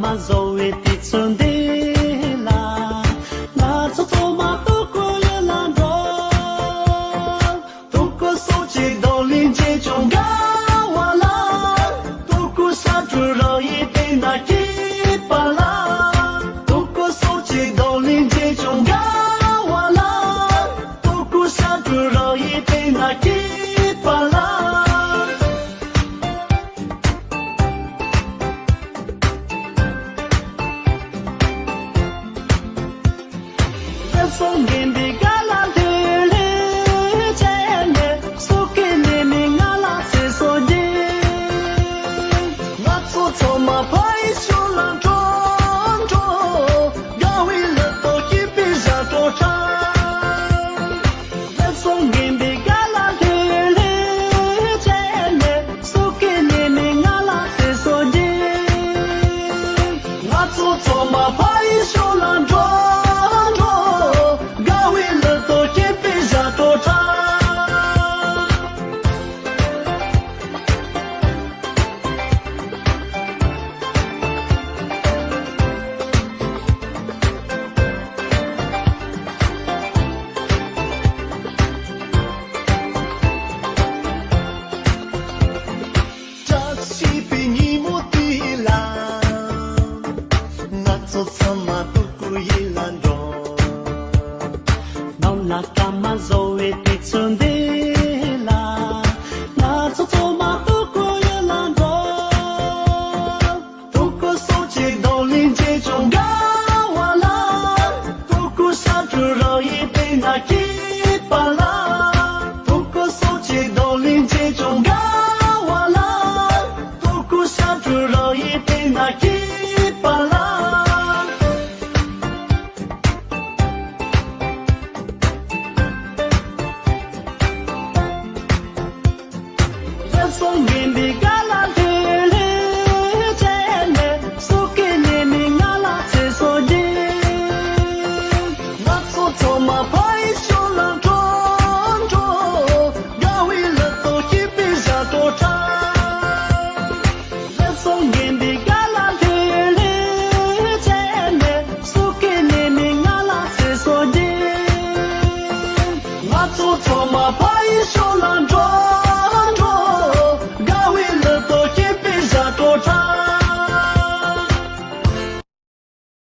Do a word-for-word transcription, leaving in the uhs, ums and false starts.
མ་བཟོ་བའི་དུས་ཚོད་འདི་ལ། ང་ཚོ་ཚང་མ་ལྟོ་གོས་ཡུལ་ལ་འགྲོ། ལྟོ་གོས་སོགས་ཀྱི་གདོང་ལེན་བྱེད་ཀྱང་དགའ་བ་ལ། ལྟོ་གོས་ཤ་དྲོད་རང་ཡིན་པས་ན་སྐྱིད་པ་ལ། ལྟོ་གོས་སོགས་ཀྱི་གདོང་ལེན་བྱེད་ཀྱང་དགའ་བ་ལ། ལྟོ་གོས་ཤ་དྲོད་རང་ཡིན་པས་ན་སྐྱིད་པ་ལ། རབ་བྱུང་དགེ་འདུན་དགའ་ལ་ལྷོད་ལྷོད་བྱས་ནས། སོ་སྐྱེ་ནས་མི་ང་ལ་ཚེ་སྲོག་རྒྱས། ང་ཚོ་ཚང་མ་ཕ་ཡི་ཕྱོགས་ལ་འགྲོ་འགྲོ། དགའ་བའི་གླུ་དང་སྐྱིད་པའི་ཞབས་བྲོ་འཁྲབ། རབ་བྱུང་དགེ་འདུན་དགའ་ལ་ལྷོད་ལྷོད་བྱས་ནས། སོ་སྐྱེ་ནས་མི་ང་ལ་ཚེ་སྲོག་རྒྱས། ང་ཚོ་ཚང་མ་ཕ་ཡི་ཕྱོགས་ལ་འགྲོ་འགྲོ། དགའ་བའི་གླུ་དང་སྐྱིད་པའི་ཞབས་བྲོ་འཁྲབ། བཀྲ་ཤིས་པའི་ཉིན་མོ་དེ་ལ། ང་ཚོ་ཚང་མ་ལྟོ་གོས་ཡུལ་ལ་འགྲོ། ནམ་ལ་སྐར་མ་བཟོ་བའི་དུས་ཚོད་འདི་ལ། ང་ཚོ་ཚང་མ་ལྟོ་གོས་ཡུལ་ལ་འགྲོ། ལྟོ་གོས་སོགས་ཀྱི་གདོང་ལེན་བྱེད་ཀྱང་དགའ་བ་ལ། ལྟོ་གོས་ཤ་དྲོད་རང་ཡིན་པས་ན་སྐྱིད་པ་ལ། ལྟོ་གོས་སོགས་ཀྱི་གདོང་ལེན་བྱེད་ཀྱང་དགའ་བ་ལ། ལྟོ་གོས་ཤ་དྲོད་རང་ཡིན་པས་ན་སྐྱིད་པ་ལ། རབ་བྱུང་དགེ་འདུན་དགའ་ལ་ལྷོད་ལྷོད་བྱས་ནས། སོ་སྐྱེ་ནས་མི་ང་ལ་ཚེ་སྲོག་རྒྱས། ང་ཚོ་ཚང་མ་